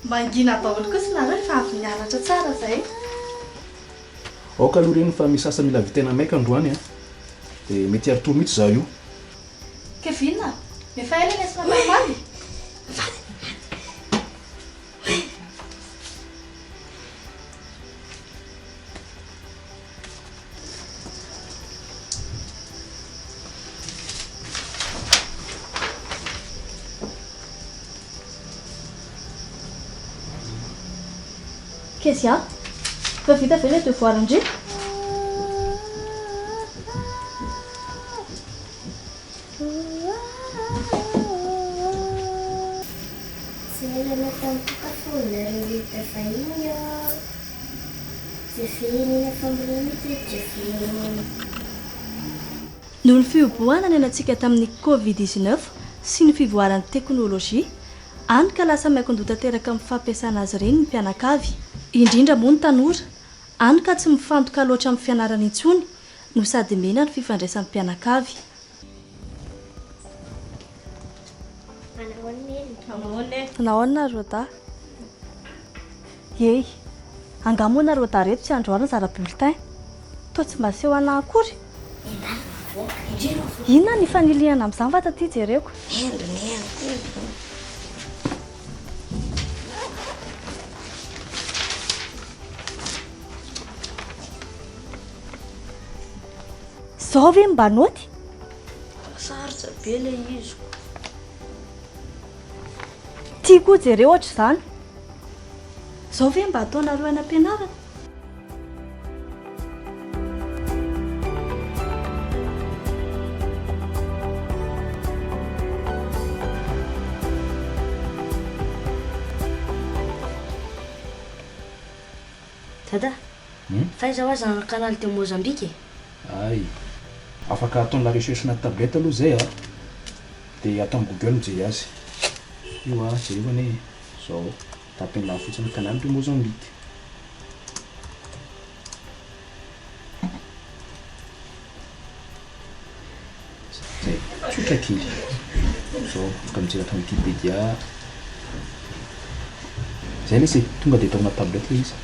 Mangina daholo kosa nareo efa avy nianatra tsara zay. Aoka aloha reny fa misy asa mila vitaina maika androany a! Dia mety hiaritory mihitsy izaho io. Kevin a! Efa ela lesona tamin'ny omaly? Kezia, efa vita ve ilay devoir ndry? Jerena tampoka fonareo rehetra vahiny ô. Jevenina fambolena jevenina. Noho ny fihobohana niainantsika tamin'ny Covid 19 sy ny fivoaran'ny teknolojia, hany ka lasa miankin-doha tanteraka amin'ny fampiasana azy ireny ny mpianakavy, indrindra moa ny tanora, hany ka tsy mifantoka loatra amin'ny fianarana intsony no sady mihena ny fifandraisan'ny mpianakavy. Nahoana ry Roda? Hey, angaha moa nareo dahy reto tsy androany nizara bulletin? Toa tsy mba aseho anah akory? Inona ny fanilihana amin'izany fa taty jereko. Zao ve mba naoty? Sarotra be ilay izy ko. Ty koa jereo ohatr'izany. Zao ve mba ataonareo any am-pianarana? Dada, fa aiza hoa zany canal de Mozambique e? Hay. Afaka ataon'la recherche anaty tablette aloha zay a! Dia ato amin'ny Google mijery azy. Io a, jereo anie e. Zao, tapen'la fotsiny canal de Mozambique. Zay, tsotra kely. Zao, afaka mijery ato amin'ny Wikipedia. Zay lesy e, tonga dia atao anaty tablette ilay izy.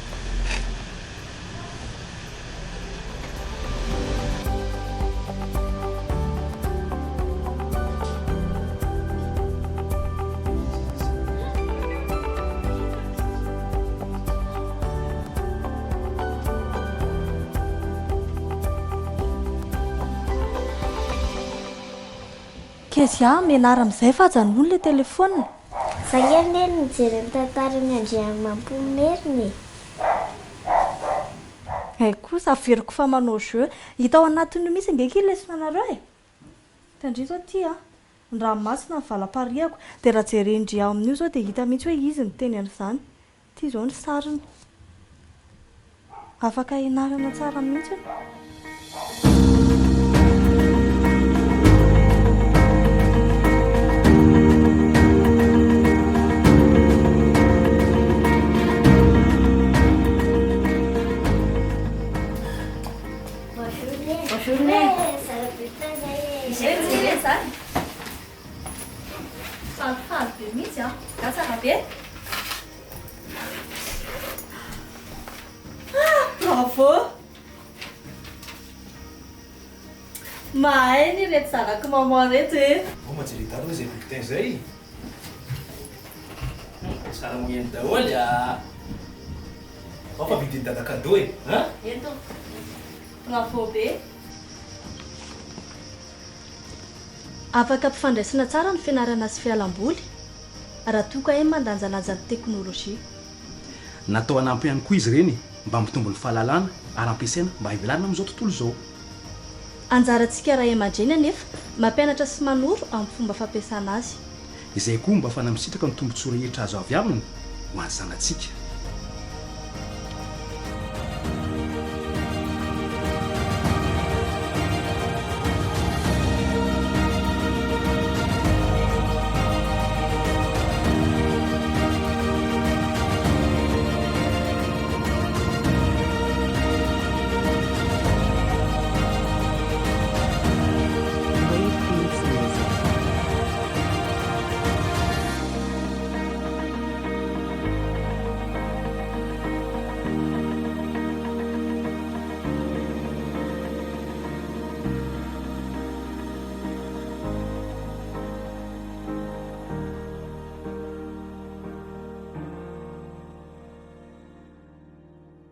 Kezia, mianara amin'izay fa ajanony ilay telefaonina. Za nge ry neny nijery ny tantaran'i Andriamampoinimerina e. Hay kosa, averiko fa manao jeu. Hita ao anatin'io mihitsy ange akia lesona anareo e. Tandria zao ty a. Ny ranomasina ny valam-parihako. Dia raha jeren-dry ao amin'io zao dia hita mihitsy hoe izy niteny an'izany. Ity izao ny sariny. Afaka ianarana tsara mihitsy. Bonjour Neny. Bonjour Neny. Zara-bulletin zay e. Izay no jerena izany. Falifaly be mihitsy an. Nga tsara be? Ah, bravo! Mahay ny ireto zanak'i maman ireto e. Vao mba jereo dada hoe izay bulletin izay. Tsara moyenne daholo a. Ao fa vidin'i dada cadeau e. Hein? Ento. Bravo be. Afaka ampifandraisina tsara ny fianarana sy fialamboly raha toa ka hay mandanjalanja ny teknolojia. Natao hanampy ihany koa izy ireny mba hampitombo ny fahalalana ary ampiasaina mba hivelarana amin'izao tontolo izao. Anjarantsika ray aman-dreny anefa mampianatra sy manoro amin'ny fomba fampiasana azy. Izay koa mba afahana misitraka ny tombontsoa rehetra azo avy aminy ho an'ny zanatsika.